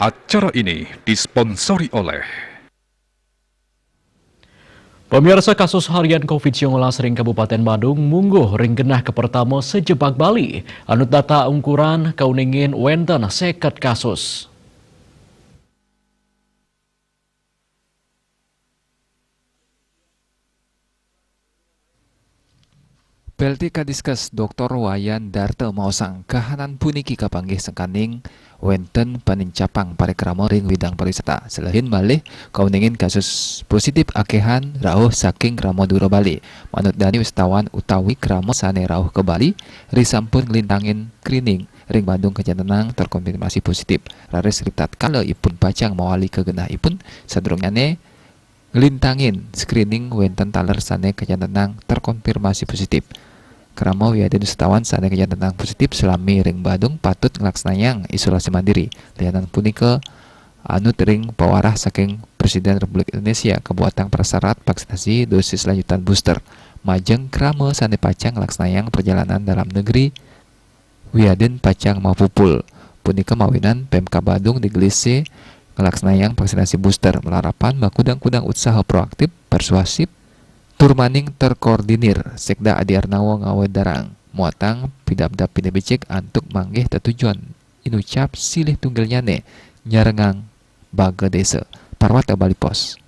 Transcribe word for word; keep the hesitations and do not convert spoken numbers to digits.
Acara ini disponsori oleh Pemirsa, kasus harian covid sembilan belas ring Kabupaten Badung mungguh ring genah kapertama sajebag Bali. Anut data ungkuran kauningin wénten seket kasus. P L T Kadiskes Doktor Wayan Darta maosang kahanan puniki kapanggih sangkaning wénten panincapang parikrama ring widang pariwisata. Selehin malih kauningin kasus positif akéhan rauh saking krama dura Bali. Manut dané wisatawan utawi krama sané rauh ka Bali, risampun nglintangin screening ring Badung kajantenang terkonfirmasi positif. Raris ritatkala ipun pacang mawali ka genahipun, sadurungnyané nglintangin screening wénten taler sané kajantenang terkonfirmasi positif. Krama wiadin wisatawan sané kajantenang positif salami ring Badung patut nglaksanayang isolasi mandiri. Lianan punika, anut ring pawarah saking Presiden Republik Indonesia kabuatang prasarat vaksinasi dosis lanjutan booster. Majeng krama sané pacang nglaksanayang perjalanan dalam negeri wiadin pacang mapupul. Punika mawinan Pemkab Badung digelisé nglaksanayang vaksinasi booster malarapan makudang-kudang usaha proaktif, persuasif, tur maning terkoordinir. Sekda Adi Arnawa ngawedarang muatang pidabdab pinabicik antuk manggih tetujon inucap silih tunggilnyané nyarengang baga désa. Parwata Bali Post.